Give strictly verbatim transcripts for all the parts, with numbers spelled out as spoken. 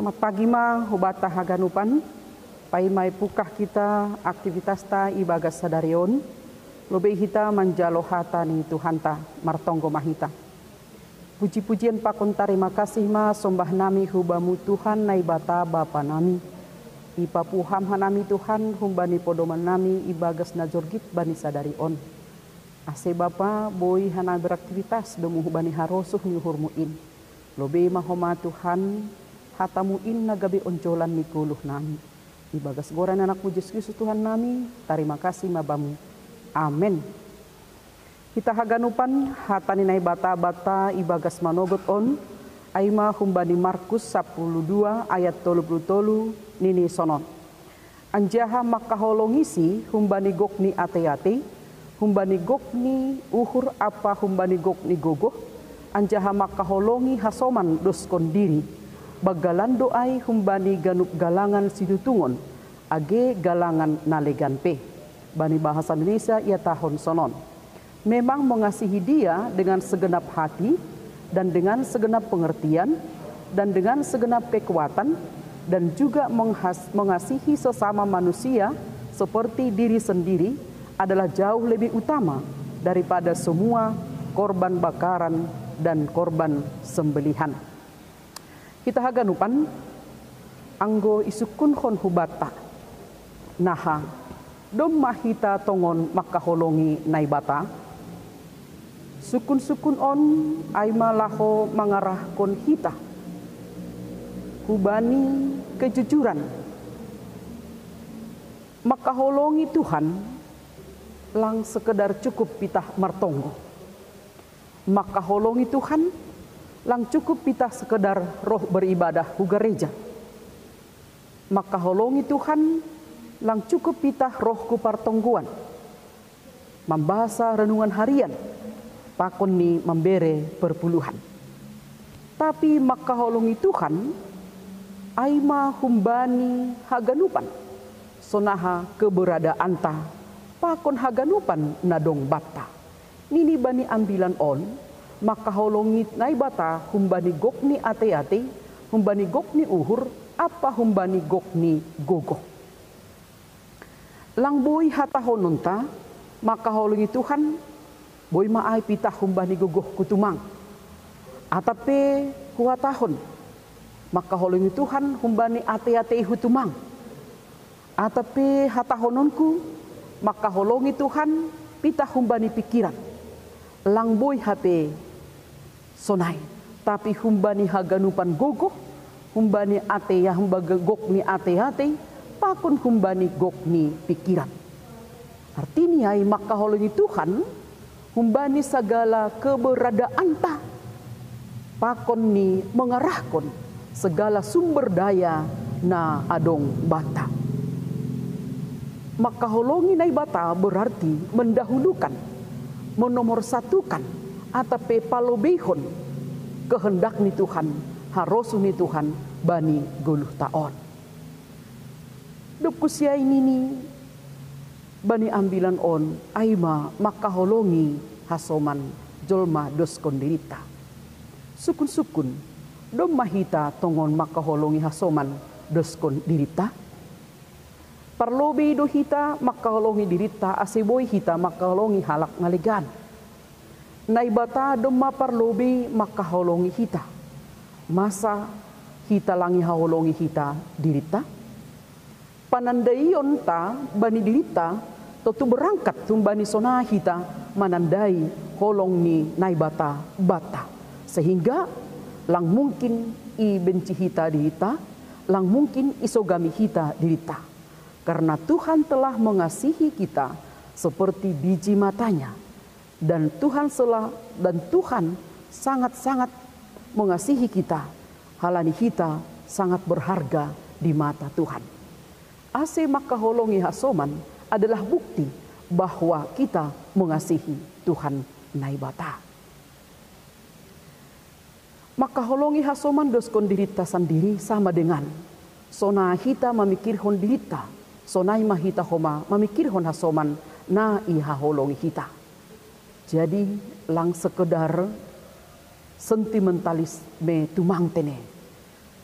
Selamat pagi ma hubata haganupan. Paima i pukah hita aktivitasta ibagas sadari on, lobei hita manjalo hata ni Tuhanta. Martonggo ma hita. Puji-pujian pakon tarima kasih ma sombah nami hu Bamu Tuhan Naibata Bapa nami. Ipapuham hanami Tuhan humbani podoman nami ibagas na jorgit bani sadari on. Ase Bapa, boi hanami beraktivitas domu hubani harosuh ni uhurMu in. Lobei ma homa Tuhan, hataMu in na gabe onjolan ni goluh nami. Ibagas goran AnakMu Jesus Kristus Tuhan nami, tarima kasih ma Bamu. Amen. Hita haganupan, hata ni Naibata banta ibagas manogot on, ai ma humbani Markus sapuluh dua ayat tolu puluh tolu, nini sonon. Anjaha mangkaholongisi humbani gok ni atei-atei, humbani gok ni uhur ampa humbani gok ni gogoh, anjaha mangkaholongi hasoman doskon diri, banggalan do ai humbani ganup galangan situtungon, age galangan na legan pe. Bani bahasa Indonesia ihatahon sonon. Memang mengasihi dia dengan segenap hati dan dengan segenap pengertian dan dengan segenap kekuatan, dan juga menghas- mengasihi sesama manusia seperti diri sendiri adalah jauh lebih utama daripada semua korban bakaran dan korban sembelihan. Hita haganupan, anggo isungkunhon hubanta, naha, domma hita tongon mangkaholongi Naibata? Sungkun-sungkun on ai ma laho mangarahkon hita hubani kejujuran. Mangkaholongi Tuhan lang sekedar cukup pitah martonggo. Mangkaholongi Tuhan lang cukup pitah sekedar roh beribadah hu gareja. Mangkaholongi Tuhan lang cukup pitah roh hu partonggoan, mambasa renungan harian, pakon ni mambere perpuluhan. Tapi mangkaholongi Tuhan ai ma humbani haganupan, sonaha keberadaanta pakon haganupan na dong banta. Nini bani ambilan on, mangkaholongi Naibata humbani gok ni atei-atei, humbani gok ni uhur, ampa humbani gok ni gogoh. Lang boi hatahononta, mangkaholongi Tuhan, boi ma ai pitah humbani gogohku tumang. Atap pe huhatahon, mangkaholongi Tuhan humbani atei-ateihu tumang. Atap pe hatahononku, mangkaholongi Tuhan, pitah humbani pingkiran. Lang boi hape sonai, tapi humbani haganupan gogoh, humbani atei, humbani gok ni atei-atei, pakon humbani gok ni pingkiran. Artini ai mangkaholongi Tuhan, humbani sagala keberadaanta, pakon ni mengarahkon segala sumber daya na adong banta. Mangkaholongi Naibata berarti mendahulukan, menomorsatukan, atap pe palobeihon kehendak ni Tuhan, harosuh ni Tuhan bani goluhta on. Dob husiai nini bani ambilan on, ai ma mangkaholongi hasoman jolma doskon dirinta. Sungkun-sungkun, domma hita tongon mangkaholongi hasoman doskon dirinta? Parlobei do hita mangkaholongi dirinta ase boi hita mangkaholongi halak na legan. Naibata domma parlobei mangkaholongi hita. Masa hita lang ihaholongi hita dirinta? Panandaionta bani dirinta tontu berangkat humbani sonai hita manandai holong ni Naibata banta. Sehingga lang mungkin ibenci hita dirinta, lang mungkin isogami hita dirinta. Karena Tuhan telah mengasihi kita seperti biji mata-Nya. Dan Tuhan sela-, dan Tuhan sangat-sangat mengasihi kita, halani hita sangat berharga di mata Tuhan. Ase mangkaholongi hasoman adalah bukti bahwa kita mengasihi Tuhan Naibata. Mangkaholongi hasoman doskon dirinta sandiri sama dengan sonai hita mamikirhon dirinta, sonai ma hita homa mamikirhon hasoman na ihaholongi hita. Jadi, lang sekedar sentimentalis me tumang tene.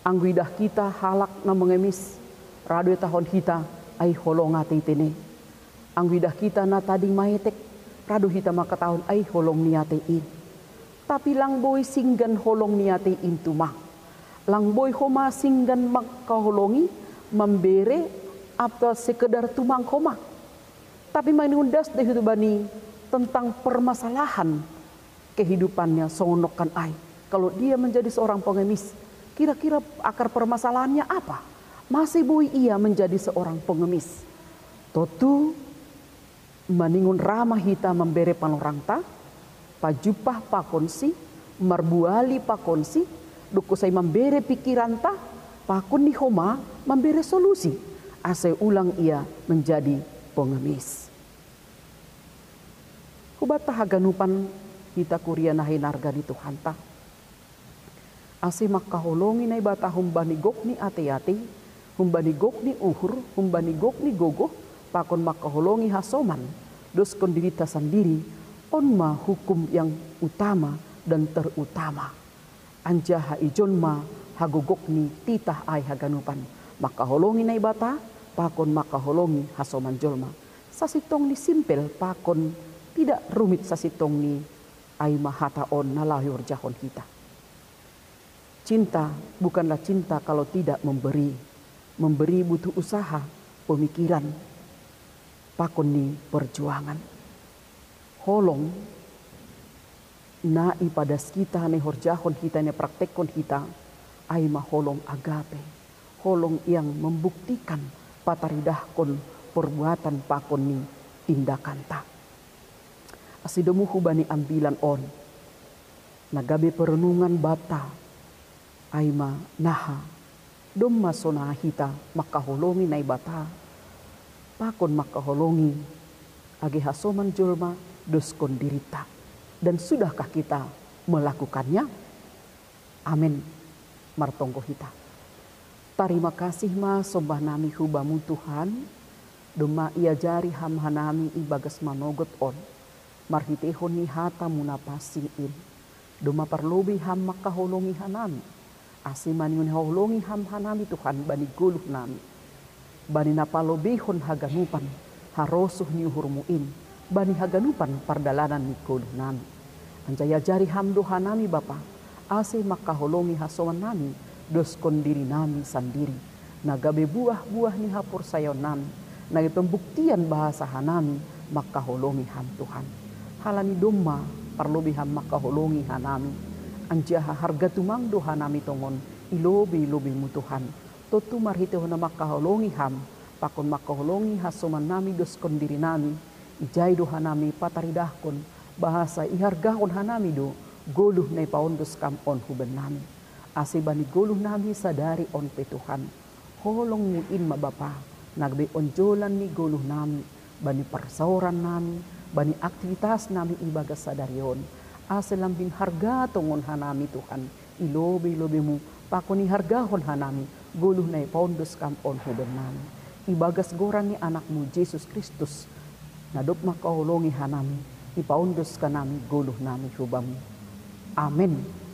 Anggo idah hita halak na mengemis, rado itahon hita ai holong atei tene. Anggo idah hita na tading maetek, rado hita mangkatahon ai holong ni atei in. Tapi lang boi singgan holong ni atei in tumang. Lang boi homa singgan mangkaholongi, mambere, atau sekedar tumang homa. Tapi maningon das do hita bani tentang permasalahan kehidupannya songon nongkan ai. Kalau dia menjadi seorang pengemis, kira-kira akar permasalahannya apa? Mase boi ia menjadi seorang pengemis? Tontu maningon ra ma hita mambere panorangta, pajumpah pakonsi, marbuali pakonsi, dokkon sai mambere pikiranta, pakon ni homa mambere solusi, ase ulang ia menjadi pengemis. Hubanta haganupan hita kuria na hinarga ni Tuhanta. Ase mangkaholongi Naibata humbani gok ni atei-atei, humbani gok ni uhur, humbani gok ni gogo, pakon mangkaholongi hasoman, doskon dirinta sandiri, on ma hukum yang utama dan terutama. Anjaha ijon ma hagogok ni titah ai haganupan, mangkaholongi Naibata, pakon mangkaholongi hasoman jolma. Sasintong ni simpel pakon tidak rumit sasintong ni ai ma hata on na laho ihorjahon hita. Cinta bukanlah cinta kalau tidak memberi. Memberi butuh usaha, pemikiran, pakon ni perjuangan. Holong na ipadas hita, na ihorjahon hita, na ipraktekkon hita, ai ma holong agape, holong yang membuktikan pataridahkon perbuatan pakon ni tindakanta. Asi domu hubani ambilan on, na gabe perenungan banta, ai ma naha, domma sonai hita mangkaholongi Naibata, pakon mangkaholongi age hasoman jolma doskon dirinta. Dan sudahkah kita melakukannya? Amen. Martonggo hita. Tarima kasih ma sombahnami hu Bamu Tuhan, domma iajari Ham hanami ibagas manogot on, marhiteihon ni hata-Mu na pansing in. Domma parlobei Ham mangkaholongi hanami, ase maningon haholongi Ham hanami Tuhan bani goluhnami, bani na palobeihon haganupan harosuh ni uhur-Mu in, bani haganupan pardalanan ni goluhnami. Anjaha iajari Ham do hanami Bapa, ase mangkaholongi hasomannami doskon dirinami sandiri, na gabe buah-buah ni haporsayaonnami, na gabe pembuktian bahasa hanami mangkaholongi Ham Tuhan. Halani domma parlobei Ham mangkaholongi hanami, anjaha harga tumang do hanami tongon i lobei-lobei-Mu Tuhan. Tontu marhiteihon na mangkaholongi Ham, pakon mangkaholongi hasomannami doskon dirinami, ijai do hanami pataridahkon, bahasa ihargahon hanami do goluh na ipaondos Kam on hubannami. Ase bani goluhnami sadari on pe Tuhan, holong-Mu in ma Bapa, na gabe onjolan ni goluhnami, bani parsaorannami, bani aktivitasnami ibagas sadari on, ase lambin harga tongon hanami Tuhan, i lobei-lobei-Mu, pakon ihargahon hanami goluh na ipaondos Kam on hubannami. Ibagas goran ni Anak-Mu Jesus Kristus, na dob mangkaholongi hanami, ipaondos hanami goluhnami hu Bamu. Amen.